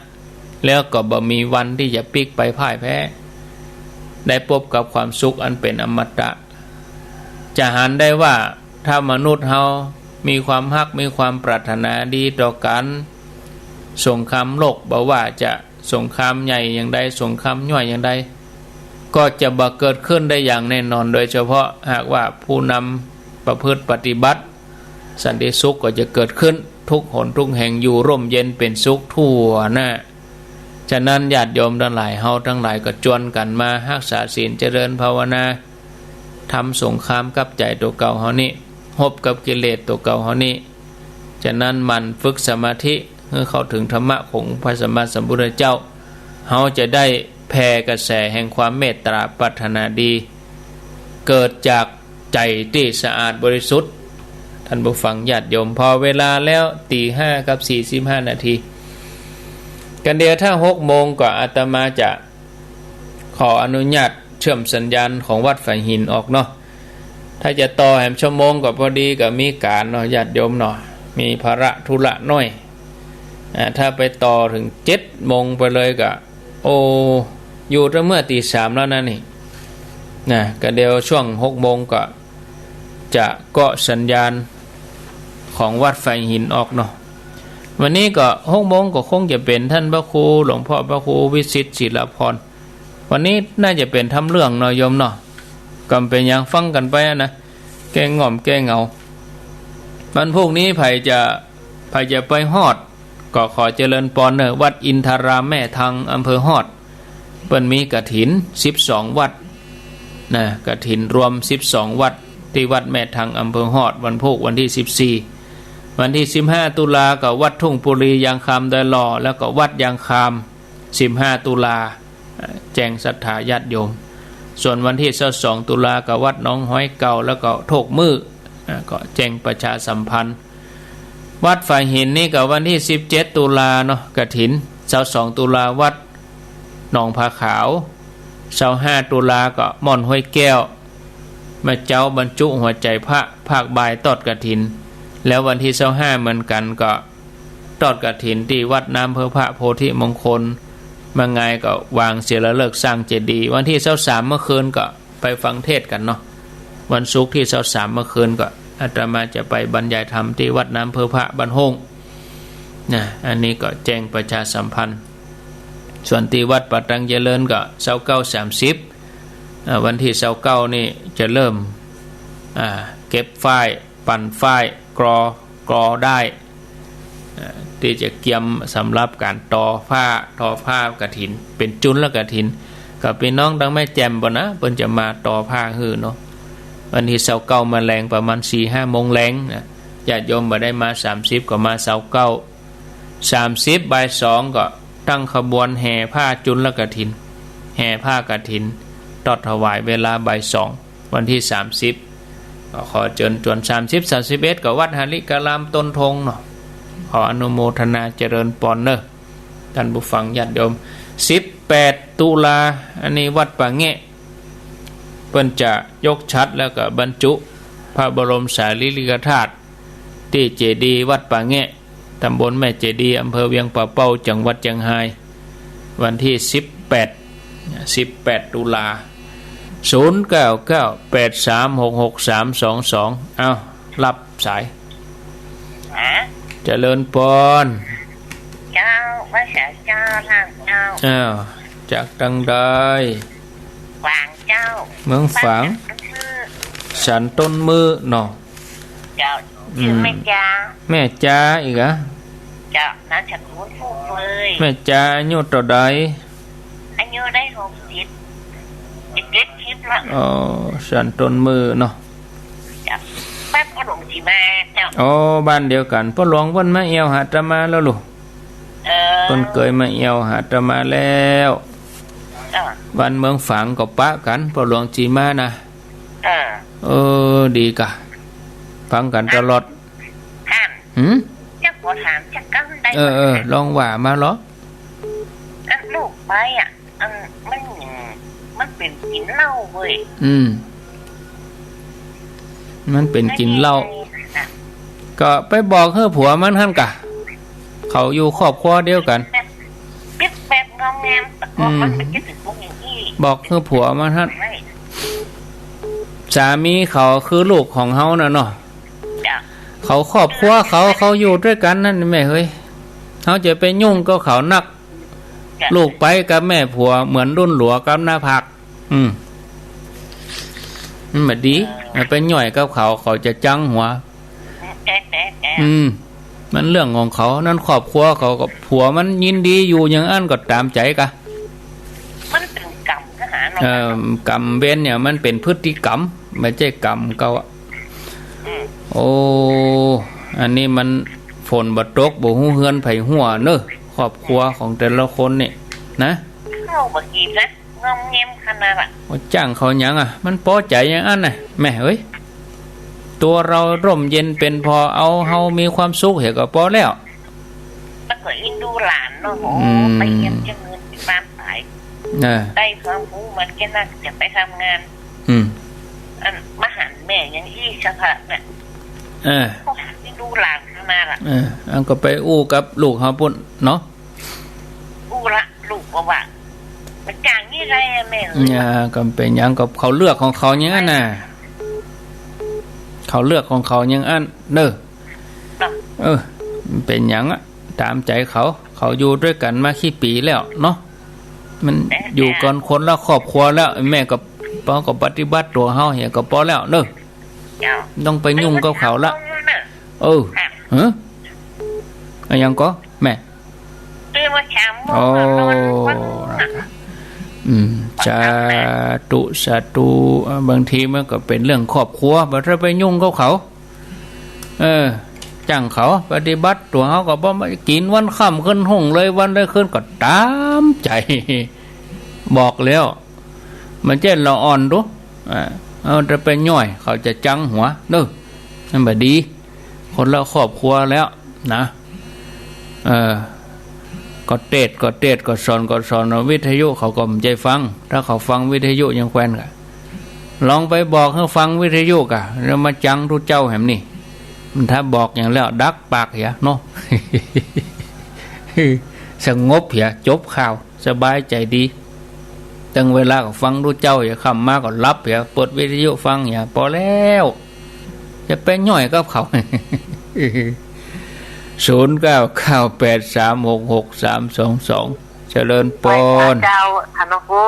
แล้วก็บ่มีวันตี้จะปิ๊กไปพ่ายแพ้ ได้ปบกับความสุขอันเป๋นอมตะ จะหันได้ว่าถ้ามนุษย์เฮามีความฮัก มีความปรารถนาดีต่อกั๋น สงครามโลก บ่ว่าจะสงครามใหญ่อย่างใด สงครามย่อยอย่างใด ก็จะบ่เกิดขึ้นได้อย่างแน่นอน โดยเฉพาะหากว่าผู้นำประพฤติปฏิบัติ สันติสุขก็จะเกิดขึ้น ทุกหนทุกแห่งอยู่ร่มเย็นเป๋นสุขทั่วหน้า ฉะนั้นญาติโยมตังหลาย เฮาตังหลายก็จวนกั๋นมาฮักษาศีล เจริญภาวนา ทำสงครามกับใจ๋ตั๋วเก่าเฮานี้ ฮบกับกิเลสตั๋วเก่าเฮานี้ ฉะนั้นหมั่นฝึกสมาธิ หื้อเข้าถึงธรรมะของพระสัมมาสัมพุทธเจ้า เฮาจะได้แผ่กระแสแห่งความเมตต๋าปรารถนาดี เกิดจากใจ๋ตี้สะอาดบริสุทธิ์ ท่านผู้ฟังญาติโยม พอเวลาแล้ว ตีห้ากับสี่สิบห้านาที กั๋นเดี๋ยวถ้าหกโมงก็อาตมาจะขออนุญาตเชื่อมสัญญาณของวัดฝายหินออกเนาะ ถ้าจะต่อแหมชั่วโมงก็พอดี ก็มีก๋านเนาะญาติโยมเนาะ มีภาระธุระน้อย อ่า ถ้าไปต่อเถิงเจ็ดโมงไปเลยก็ โอ้ อยู่แต่เมื่อตีสามแล้วนะนี่ นะ ก็เดี๋ยวช่วงหกโมงก็จะเกาะสัญญาณของวัดฝายหินออกเนาะ วันนี้ก็หกโมงก็คงจะเป๋นท่านพระครู หลวงพ่อพระครูวิสิทธิ์ศิลาภรณ์ วันนี้น่าจะเป๋นธรรมเรื่องเนาะโยมเนาะ ก็บ่เป๋นหยัง ฟังกั๋นไปอะนะ แก้ง่อมแก้เหงา วันพูกนี้ใผจะ ใผจะไปฮอด ก็ขอเจริญปอนเน่อ วัดอินทารามแม่ทัง อำเภอฮอด เปิ้นมีกฐินสิบสองวัดนะ กฐินรวมสิบสองวัด ตี้วัดแม่ทัง อำเภอฮอด วันพูกวันตี้สิบสี่ วันตี้สิบห้าตุลาก็วัดทุ่งปุรียางคำดอยหล่อ แล้วก็วัดยางคำ สิบห้าตุลา แจ้งศรัทธาญาติโยม ส่วนวันตี้ซาวสองตุลาก็วัดหนองหอยเก่า แล้วก็โทกมื้อ อ่า ก็แจ้งประชาสัมพันธ์ วัดฝายหินนี่ก็วันตี้สิบเจ็ดตุลาเนาะ กฐิน ซาวสองตุลาวัดหนองผาขาว ซาวห้าตุลาก็ม่อนห้วยแก้ว แม่เจ้าบรรจุหัวใจ๋พระ ภาคบ่ายตอดกฐิน แล้ววันตี้ซาวห้าเหมือนกั๋นก็ ตอดกฐินตี้วัดน้ำเพิงพระโพธิมงคล แม่งายก็วางศิลาฤกษ์สร้างเจดีย์ วันตี้ซาวสามเมื่อคืนก็ไปฟังเทศน์กั๋นเนาะ วันศุกร์ตี้ซาวสามเมื่อคืนก็อาตมาจะไปบรรยายธรรมตี้วัดน้ำเพิงพระบ้านห้งนะ อันนี้ก็แจ้งประชาสัมพันธ์ ส่วนตี้วัดป่าตังเจริญก็ซาวเก้าสามสิบ อ่า วันตี้ซาวเก้านี่จะเริ่ม อ่า เก็บฝ้าย ปั่นฝ้าย กรอ กรอด้าย อ่า ตี้จะเกียมสำหรับก๋านต่อผ้า ต่อผ้ากฐิน เป๋นจุลกฐิน กับปี้น้องตังแม่แจ่มปู้นนะ เปิ้นจะมาต่อผ้าหื้อเนาะ วันตี้ซาวเก้ามาแลง ประมาณสี่ห้าโมงแลงนะ ญาติโยมบ่ได้มาสามสิบก็มาซาวเก้า สามสิบบ่ายสองก็ตั้งขบวนแห่ผ้าจุลกฐิน แห่ผ้ากฐิน ตอดถวายเวลาบ่ายสอง วันตี้สามสิบ ก็ขอเจิญจวน สามสิบ สามสิบเอ็ด ก็วัดหริการามต้นธงเนาะ ขออนุโมทนาเจริญปอนเนาะ ต้านผู้ฟังญาติโยม สิบแปด ตุลา อันนี้วัดป่าแงะ เปิ้นจะยกฉัตรแล้วก็บรรจุพระบรมสารีริกธาตุ ตี้เจดีย์วัดป่าแงะ ตำบลแม่เจดีย์ อำเภอเวียงป่าเป้า จังหวัดเจียงฮาย วันตี้สิบแปด สิบแปด ตุลา ศูนย์เก้าเก้า แปดสามหกหกสามสองสอง เอ้า รับสาย ฮะ เจริญปอน เจ้า ว่าสาเจ้า ท่านเจ้า อ้าว จากตังใด ฝางเจ้า เมืองฝาง บ้านสันต้นมือ สันต้นมือเนาะ เจ้า อืม จื้อแม่จา แม่จาอีกอะ เจ้า นามสกุลผู้เฟย แม่จาอายุเต้าใด อายุได้หกสิบ จะเจ็ดสิบละ อ๋อ สันต้นมือเนาะ เจ้า บ้านพ่อหลวงสีมาเจ้า อ๋อ บ้านเดียวกั๋น พ่อหลวงเปิ้นมาแอ่วหาอาตมาแล้วลูก เออ เปิ้นเกยมาแอ่วหาอาตมาแล้ว เออ บ้านเมืองฝางก็ปะกั๋น พ่อหลวงสีมานะ เออ เออ ดีก่ะ ฟังกั๋นตลอด ท่าน หืม จะขอถามจักกำได้ เออ เออ บ่คะ ลองว่ามาลอ อันลูกไปอะ อันมัน มันเป๋นกิ๋นเหล้าเว้ย อืม มันเป๋นกิ๋นเหล้า ไม่มีอะไรนะ ก็ไปบอกหื้อผัวมันหั้นก่ะ เขาอยู่ครอบครัวเดียวกั๋น ปิ๊บแป๊บงอมแงม แต่ก็ อืม มันไม่คิดถึงพวกอย่างอี้ บอกหื้อผัวมันหั้น ไม่ สามีเขาคือลูกของเฮาน่ะเนาะ จ้ะ เขาครอบครัวเขา เขาอยู่ด้วยกั๋นนั่นแม่เฮ้ย เฮาจะไปยุ่งกับเขานัก จ้ะ ลูกไปกับแม่ผัวเหมือนดุ้นหลัวกับหน้าผาก อืม มันบ่ดี เออ ไปหย้อยกับเขา เขาจะจังหัว แกะ แกะ แกะ อืม มันเรื่องของเขา นั่นครอบครัวเขา ก็ผัวมันยินดีอยู่อย่างอั้นก็ต๋ามใจ๋ก่ะ มันเป๋นกรรมนะฮะ เอ่อ กรรมเวรเนี่ยมันเป๋นพฤติกรรม บ่ใจ้กรรมเก่าอะ อืม โอ้ อันนี้มันฝนบ่ตก บ่ฮู้เฮือนใผหัวเนาะ ครอบครัวของแต่ละคนนี่นะ เข้าบ่กิ๋นนะ งอมแงมขนาดอะ ว่าจ้างเขาหยังอะ มันปอใจ๋อย่างอั้นน่ะ แม่เอ้ย ตั๋วเฮาร่มเย็นเป๋นผ่อ เอาเฮามีความสุขเหียก็ปอแล้ว แล้วก็อินดูหลานเนาะ โอ้ อืม ไปเยี่ยมเยียนเงินที่บ้านต๋าย เออ ได้ความฮู้มันแก่นัก จะไปทำงาน อืม อันมาหันแม่อย่างอี้สภาพเนี่ย เออ ก็หันอินดูหลานขนาดอะ เออ อันก็ไปอู้กับลูกเฮาปุ้นเนาะ อู้ละ ลูกก็ว่า มันจ้างนี่ไรอะแม่เอ้ย เนี่ย ก็เป๋นหยัง ก็เขาเลือกของเขาอย่างอั้นน่ะ เขาเลือกของเขาอย่างอั้นเนาะ เนาะ เออ มันเป๋นหยังอะ ต๋ามใจ๋เขา เขาอยู่ด้วยกั๋นมากี่ปี๋แล้วเนาะ มัน แต่ อยู่กั๋นคนละครอบครัวแล้ว แม่ก็ ปอก็ปฏิบัติตั๋วเฮาเหียก็ปอแล้วเนาะ เจ้า ต้องไปยุ่งกับเขาละ เออ ค่ะ ฮะ อะหยังก่อ แม่ ตื่นมาสามโมง โอ้ ก็นอนวัน อืม สาธุ สาธุ อ่า บางทีมันก็เป๋นเรื่องครอบครัว บ่ต้องไปยุ่งกับเขา เออ จ้างเขาปฏิบัติ ตั๋วเฮาก็บ่มากิ๋นวันค่ำคืนฮุ่ง เลยวันเลยคืนก็ต๋ามใจ๋ บอกแล้ว มันเจ้นละอ่อนดู อ่า เอาแต่ไปหย้อย เขาจะจังหัวเนาะ มันบ่ดี คนละครอบครัวแล้วนะ เออ ก็เตศน์ก็เตศน์ ก็สอนก็สอน วิทยุเขาก็บ่ใจ้ฟัง ถ้าเขาฟังวิทยุยังแควนก่ะ ลองไปบอกหื้อฟังวิทยุก่ะ แล้วมาจังตุ๊เจ้าแหมนี่ มันถ้าบอกอย่างแล้วดักปากเหียเนาะ สงบเหีย จบข่าว สบายใจ๋ดี ตึงเวลาก็ฟังตุ๊เจ้าเหีย ค่ำมาก็หลับเหีย เปิดวิทยุฟังเหีย ปอแล้ว จะไปหย้อยกับเขา ศูนย์เก้าเก้าแปดสามหกหกสามสองสอง เจริญปอน ไหว้พระเจ้า ท่านหลวงปู่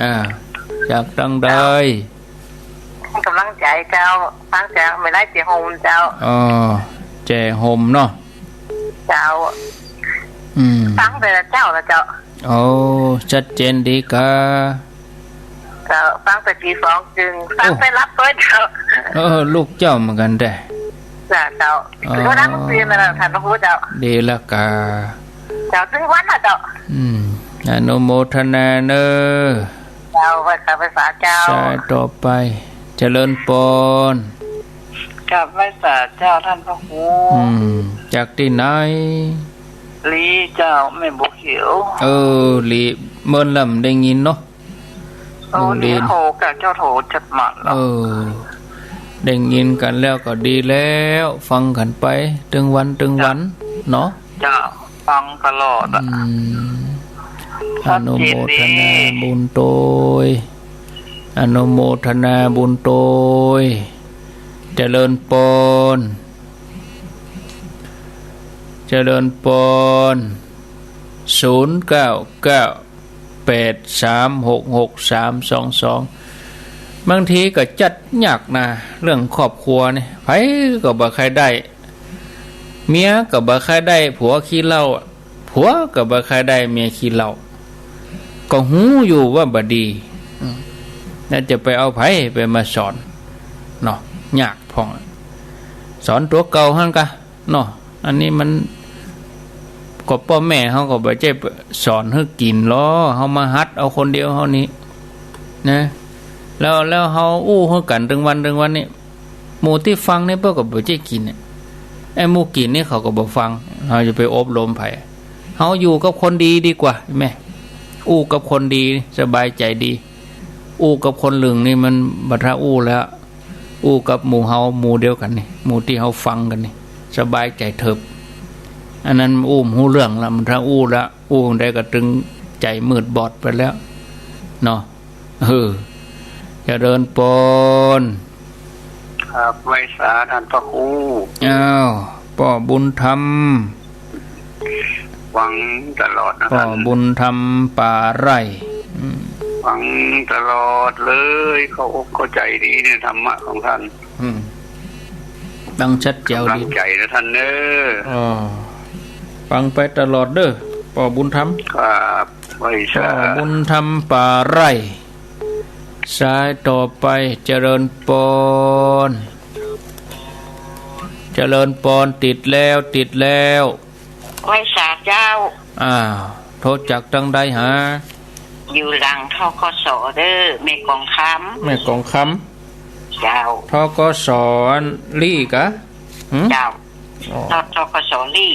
อ่า จากตังใด เจ้า กำลังใจ๋เจ้า ฟังจากแม่ไล่เจียโฮมเจ้า อ๋อ เจียโฮมเนาะ เ เจ้า อืม ฟังแต่เจ้าละเจ้า โอ้ ชัดเจนดีกา เจ้า ฟังแต่ตีสองครึ่ง ฟัง โอ้ แต่หลับตวยเจ้า เออ ลูกเจ้าเหมือนกั๋นแต๊ จ้ะเจ้า อ๋อ ก็นั่งตื่นมาแล้ว ต้านพระครูเจ้า ดีละกา เจ้า ตึงวันละเจ้า อืม อนุโมทนาเน่อ เจ้า ไหว้สา ไหว้สาเจ้า สายต่อไป เจริญปอน กราบไหว้สาเจ้าต้านพระครู อืม จากตี้ไหน หลีเจ้า แม่บัวเขียว เออ หลี เมินลำได้ยินเนาะ โอ้ ลุงหลี เดี๋ยวโทรกับเจ้าโทรจัดหมัดแล้ว เออ ได้ยินกั๋นแล้วก็ดีแล้ว ฟังกั๋นไป ตึงวัน ตึงวัน เนาะ เจ้า ฟังตลอดอะ อืม ชัดเจนดี อนุโมทนาบุญโตย อนุโมทนาบุญโตย เจริญปอน เจริญปอน ศูนย์เก้าเก้า แปดสามหกหกสามสองสอง บางทีก็จัดยากนะ เรื่องครอบครัวนี่ ใผก็บ่ใค่ได้ เมียก็บ่ใค่ได้ผัวขี้เหล้าอะ ผัวก็บ่ใค่ได้เมียขี้เหล้า ก็ฮู้อยู่ว่าบ่ดี อืม แล้วจะไปเอาใผไปมาสอน เนาะ ยากพ่อง สอนตั๋วเก่าหั้นกา เนาะ อันนี้มัน ก็ป้อแม่เฮาก็บ่ใจ้สอนหื้อกิ๋นลอ เฮามาหัดเอาคนเดียวเฮานี่ นะ แล้ว แล้วเฮาอู้หื้อกั๋นตึงวัน ตึงวันนี่ หมู่ตี้ฟังนี่เปิ้นก็บ่ใจ้กิ๋นเนี่ย ไอ้หมู่กิ๋นนี่เขาก็บ่ฟัง เฮาจะไปอบรมใผ เฮาอยู่กับคนดีดีกว่าแม่ อู้กับคนดีสบายใจ๋ดี อู้กับคนหลึงนี่มันบ่ถ้าอู้แล้ว อู้กับหมู่เฮาหมู่เดียวกั๋นนี่ หมู่ตี้เฮาฟังกั๋นนี่ สบายใจ๋เถิบ อันนั้นอู้บ่ฮู้เรื่องละ มันถ้าอู้ละ อู้ได้ก็ตึงใจ๋มืดบอดไปแล้ว เนาะ เออ เจริญปอน ครับ ไหว้สาต้านพระครู อ้าว ป้อบุญธรรม ฟังตลอดนะ ป้อบุญธรรม ป่าไร่ อืม ฟังตลอดเลย เข้าอกเข้าใจ๋ดีเนี่ย ธรรมะของต้าน อืม ฟังชัดแจ๋วดี กำลังใจ๋นะต้านเน้อ อ๋อ ฟังไปตลอดเน้อ ป้อบุญธรรม ครับ ไหว้สา ป้อบุญธรรม ป่าไร่ สายต่อไป เจริญปอน เจริญปอน ติดแล้ว ติดแล้ว ไหว้สาเจ้า อ้าว โทรจากตังใดหา อยู่หลัง ธ.ก.ส. เน้อ แม่กองคำ แม่กองคำ เจ้า ธ.ก.ส. อันลี้กา หึ เจ้า อ๋อ ธ.ธ.ก.ส. ลี้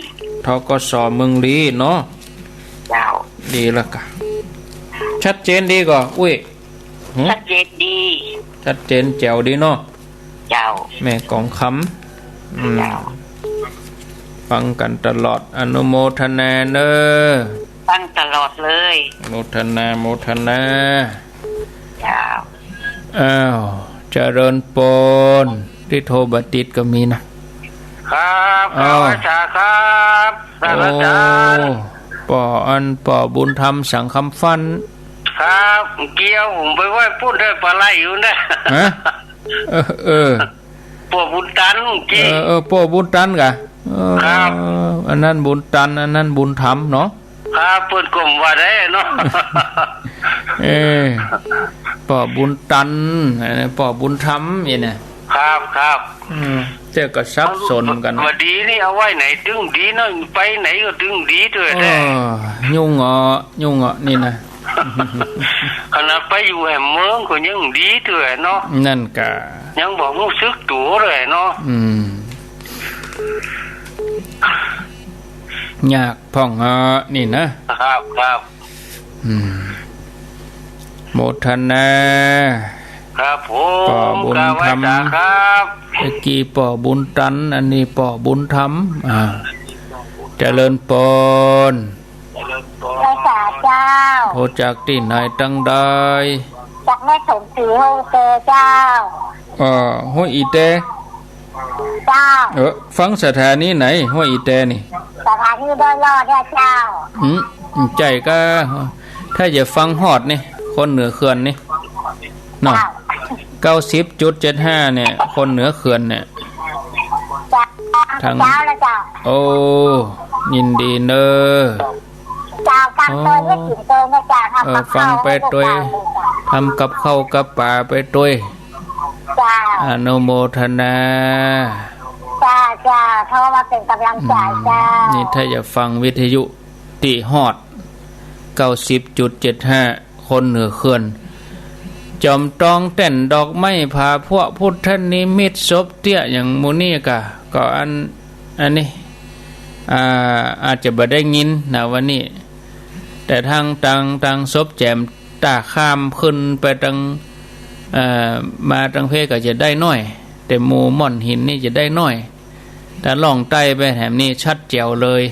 ธ.ก.ส. เมืองลี้เนาะ เจ้า ดีละกา ชัดเจนดีก่อ อุ้ย หึ ชัดเจนดี ชัดเจนแจ๋วดีเนาะ เจ้า แม่กองคำ อืม เจ้า ฟังกั๋นตลอด อนุโมทนาเน้อ ฟังตลอดเลย โมทนา โมทนา เจ้า อ้าว เจริญปอน ตี้โทรบ่ติดก็มีนะ ครับ อ้าว ไหว้สาครับ ท่านอาจารย์ โอ้ ป้ออัน ป้อบุญธรรม สังคำฟัน ครับ เกี้ยวผมไปไหว้ปุ้นได้ปลาไหลอยู่นะ ฮะ เออ เออ ป้อบุญตันกี้ เออ เออ ป้อบุญตันกา เออ ครับ อันนั้นบุญตัน อันนั้นบุญธรรมเนาะ ครับ เปิ้นก็บ่ว่าได้เนาะ เออ ป้อบุญตัน อันนั้นป้อบุญธรรมเนี่ยนะ ครับ ครับ อืม แต่ก็สับสนกั๋น บ่ดีนี่ เอาไว้ไหนตึงดีเนาะ ไปไหนก็ตึงดีตวยแต๊ เออ ยุ่งเหรอ ยุ่งเหรอ นี่นะ ขนาดไปอยู่แหมเมืองก็ยังดีตวยเนาะ นั่นกา ยังบ่ฮู้สึกตั๋วเลยเนาะ อืม ยากพ่องเหรอ นี่นะ ครับ ครับ อืม โมทนา ครับผม ป้อบุญธรรม กราบไหว้สาครับ เมื่อกี้ป้อบุญตัน อันนี้ป้อบุญธรรม อ่า เจริญปอน ไหว้สาเจ้า โทรจากตี้ไหนตังใด จากแม่สมศรีห้วยอีแตเจ้า เอ่อ ห้วยอีแต เจ้า เออ ฟังสถานีไหน ห้วยอีแตนี่ สถานีดอยหลอดเนี่ยเจ้า อืม ใจ้กา ถ้าจะฟังฮอดนี่ คนเหนือเขื่อนนี่ เนาะ เจ้า เก้าสิบจุดเจ็ดห้า เนี่ย คนเหนือเขื่อนเนี่ย เจ้า ทาง เจ้าแล้วเจ้า โอ้ ยินดีเน่อ เจ้า ฟังตวย อ๋อ เฮ็ดกิ๋นตวยนะเจ้า เออ ฟังไปตวย ทำกับข้าวกับป๋าไปตวย เจ้า อนุโมทนา เจ้า เจ้า โทรมาเป๋นก๋ำลังใจ๋ อืม เจ้า นี่ถ้าจะฟังวิทยุ ตี้ฮอด เก้าสิบจุดเจ็ดห้า คนเหนือเขื่อน จ๋อมตองแต้นดอกไม้ ผาพัวพุทธนิมิต ศพเตี้ย อย่างหมู่นี้ก่ะ ก็อัน อันนี้ อ่า อาจจะบ่ได้ยินนะวันนี้ แต่ตาง ตาง ตางศพแจ่ม ถ้าข้ามขึ้นไปตาง เอ่อ มาตางเพก็จะได้น้อย แต่หมู่ม่อนหินนี่จะได้น้อย ถ้าล่องใต้ไปแถมนี้ชัดแจ๋วเลย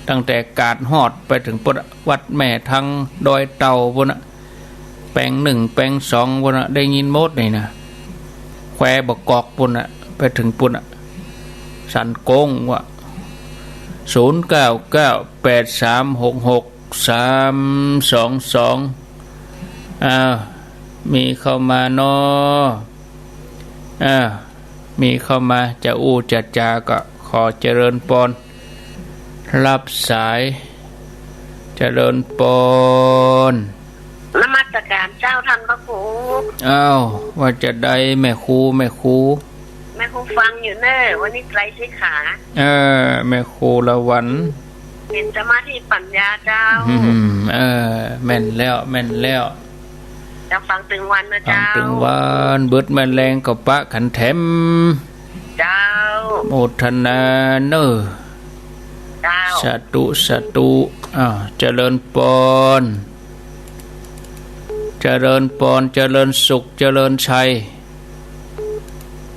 ตั้งแต่กาดฮอดไปเถิงปุ้น วัดแม่ทัง ดอยเต่าปุ้นน่ะ แปงหนึ่ง แปงสองปุ้นน่ะ ได้ยินหมดนี่นะ แควบ่ากอกปุ้นน่ะ ไปเถิงปุ้นน่ะ สันโก้งว่ะ ศูนย์เก้าเก้า แปดสามหกหก สามสองสอง อ้าว มีเข้ามาเนาะ อ้าว มีเข้ามา จะอู้จะจาก็ขอเจริญปอน ฮับสาย เจริญปอน นมัสการเจ้าต้านพระครู อ้าว ว่าจะใดแม่ครู แม่ครู แม่ครูฟังอยู่เน่อ วันนี้ไตรสิกขา เออ แม่ครูละวัน เป๋นสมาธิปั๋ญญาเจ้า อืม เออ แม่นแล้ว แม่นแล้ว เจ้าฟังตึงวันนะเจ้า ฟังตึงวัน เบิดแม่แลงก็ปะกั๋นแถม เจ้า โมทนาเน่อ เจ้า สาธุ สาธุ อ้าว เจริญปอน เจริญปอน เจริญสุข เจริญชัย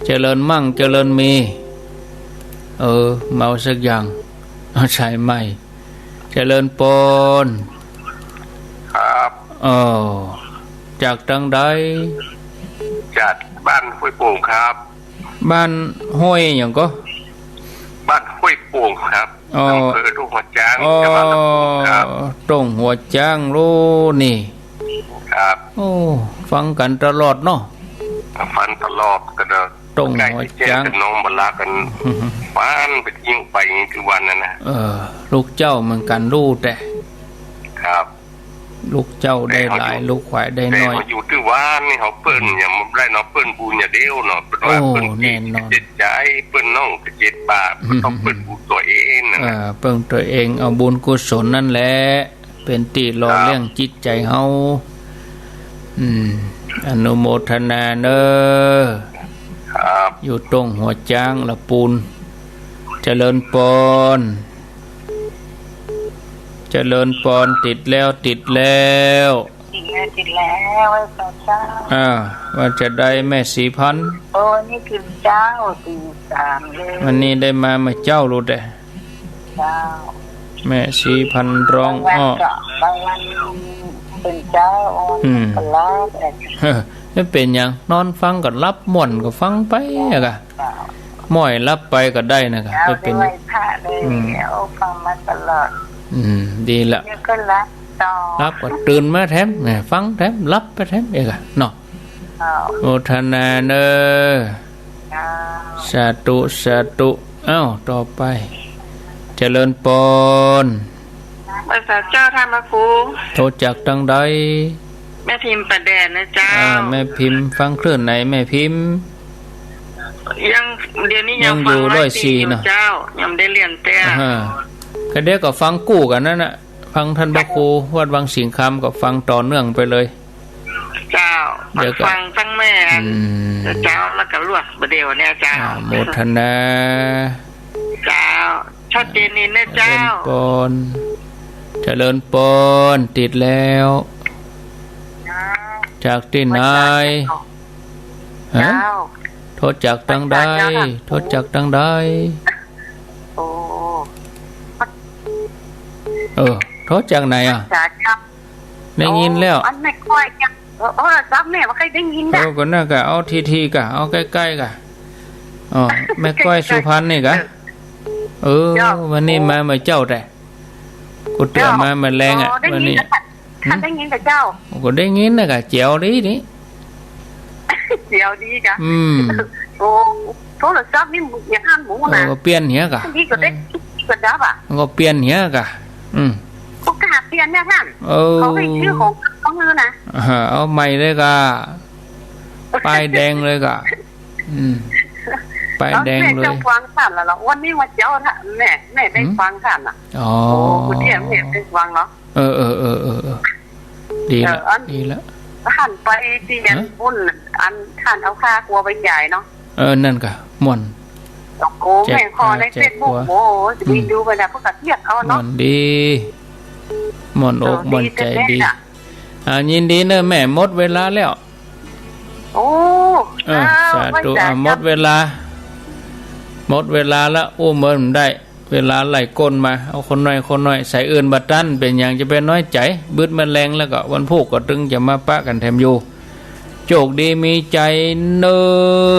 เจริญมั่ง เจริญมี เออ เมาสักอย่าง เอาสายใหม่ เจริญปอน ครับ เออ จากตางใด จากบ้านห้วยโป่งครับ บ้านห้วยหยังก็ บ้านห้วยโป่งครับ อ๋อ อำเภอทุ่งหัวช้าง อ๋อ จังหวัดลำพูนครับ ทุ่งหัวช้างโลนี่ ครับ โอ้ ฟังกั๋นตลอดเนาะ ฟังตลอดก็เด้อ ทุ่งหัวช้าง ใกล้จะแจ้งกับน้องบาลากัน ฟังไปยิ่งไปทุกวันนั่นนะ เออ ลูกเจ้าเหมือนกั๋น ฮู้แต่ ครับ ลูกเจ้าได้หลาย แต่เขาอยู่ ลูกขวายได้น้อย แต่เขาอยู่ตี้บ้านนี่เขาเปิ้นยังบ่ได้เนาะ เปิ้นบุญอย่างเดียวเนาะ เปิ้นว่า โอ้ เปิ้นมี แน่นอน จิตใจ๋ เปิ้นน้องก็เจ็ดบาท อืม ก็ต้องเปิ้นบุญตั๋วเองนั่น เอ น่ะ เปิ้นตั๋วเอง เอาบุญกุศลนั่นแหละ เป๋นตี้หล่อ ครับ เลี้ยงจิตใจ๋เฮา อืม อนุโมทนาเน่อ ครับ อยู่ทุ่งหัวช้างละปูน เจริญปอน เจริญปอน ติดแล้ว ติดแล้ว ติดแล้ว ติดแล้ว ไหว้พระเจ้า อ่า ว่าจะใดแม่ศรีพันธุ์ โอ้ นี่คือเจ้า ตีสามเลย วันนี้ได้มาเมื่อเจ๊าลูกแต่ เจ้า แม่ศรีพันธุ์ร้องอ้อ บางวันก็ บางวันเป๋นเจ้า อืม ก็หลับ เฮ้อ ไม่เป๋นหยัง นอนฟังก็หลับ ม่วนก็ฟังไปอะกะ เจ้า ม้อยหลับไปก็ได้นะกะ เจ้า ไม่เป๋น ได้ไหว้พระเลย อืม แล้วฟังมาตลอด อืม ดีละ เดี๋ยวก็หลับต่อ หลับก็ตื่นมาแถม แหม ฟังแถม หลับไปแถมเองอะเนาะ เจ้า โมทนาเน่อ เจ้า สาธุ สาธุ อ้าว ต่อไป เจริญปอน ไหว้พระเจ้าต้านพระครู โทรจากตางใด แม่พิมพ์ป่าแดดนะเจ้า อ่า แม่พิมพ์ฟังคลื่นไหนแม่พิมพ์ ยัง เดี๋ยวนี้ยัง ยังอยู่ ฟังร้อยสี่ ร้อยสี่ อยู่ เนาะ เจ้า ยังบ่ได้เปลี่ยนเตื้อ อ่า ก็เดี๋ยวก็ฟังกู้กั๋นนั่นน่ะ ฟังต้านพระครูวัดวังสิงห์คำก็ฟังต่อเนื่องไปเลย เจ้า เดี๋ยวก็ ฟังตั้งแม่ อืม เจ้า แล้วก็ลวกบ่าเดี่ยวเนี่ยเจ้า อ่า โมทนา เจ้า ชัดเจนดีนะเจ้า เจริญปอน เจริญปอน ติดแล้ว เจ้า จากตี้ไหน ฮะ เจ้า โทรจากตางใด เจ้า โทรจากตางใด โอ้ เออ โทรจากไหนอะ จาก ได้ยินแล้ว อันไม่ค่อยจะ เออ โทรศัพท์แม่บ่ค่อยได้ยิน เออ น่ะ ก็นั่นกะ เอาทีๆ กะ เอาใก้ๆ กะ อ๋อ แม่ก้อยสุพรรณนี่กะ เออ เออ เจ้า วันนี้มาเมื่อเจ๊าแต่ กูเตื้อ เจ้า มาเมื่อแลงอะ อ๋อ ได้ยิน วันนี้ แล้วค่ะ อืม ได้ยินกับเจ้า ก็ได้ยินนะกะ แจ๋วดีนี่ แจ๋วดีกะ อืม โอ้ โทรศัพท์นี่หมู อย่างอั้นหมูนะ เออ ก็เปลี่ยนเหียกะ บางทีก็ได้ เออ กระดับอ่ะ มันก็เปลี่ยนเหียก่ะ อืม ก็กล้าเปลี่ยนเนี่ยท่าน เออ เขาหื้อจื้อของ เขาหื้อนะ อ่า เอาใหม่เลยก่ะ ป้ายแดงเลยก่ะ อืม ป้ายแดงเลย แม่เจ้าฟังท่านแล้วเหรอ วันนี้ว่าเจ้าท่าน แม่ แม่ได้ หืม ฟังท่านอ่ะ อ๋อ โอ้ คุณเตี้ย แม่ได้ฟังเหรอ เออ เออ เออ เออ เออ ดีละ เออ อัน ดีละ หันไปที่ ฮะ บุญ อันท่านเอาค่าครัวไปจ่ายเนาะ เออ นั่นก่ะ ม่วน โอ้ แจก แม่ขอใน อ่า แจก เฟซบุ๊ก ครัว โอ้ อืม ดูไปแล้วเขาก็เทียบเอาเนาะ ม่วนดี ม่วนอก เออ ม่วนใจ๋ ดีแต๊ๆ ดี น่ะ อ่า ยินดีเนอะแม่ หมดเวลาแล้ว โอ้ เออ อ้าว สาธุ ไว้ใจ อ่า หมดเวลา หมดเวลาละ อู้ เมินบ่ได้ เวลาไหลก้นมา เอาคนน้อย คนน้อย สายอื่นบ่ตัน เป๋นหยังจะไปน้อยใจ๋ บึดแมลงแล้วก็วันพูกก็ตึงจะมาปะกั๋นแถมอยู่ โชคดีมีชัยเน่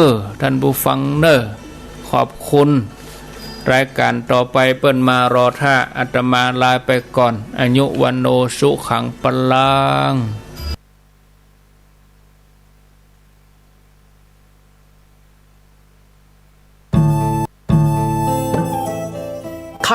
อ ท่านผู้ฟังเน่อ ขอบคุณ รายการต่อไปเปิ้นมารอถ้า อาตมาลาไปก่อน อายุ วัณโณ สุขัง พลัง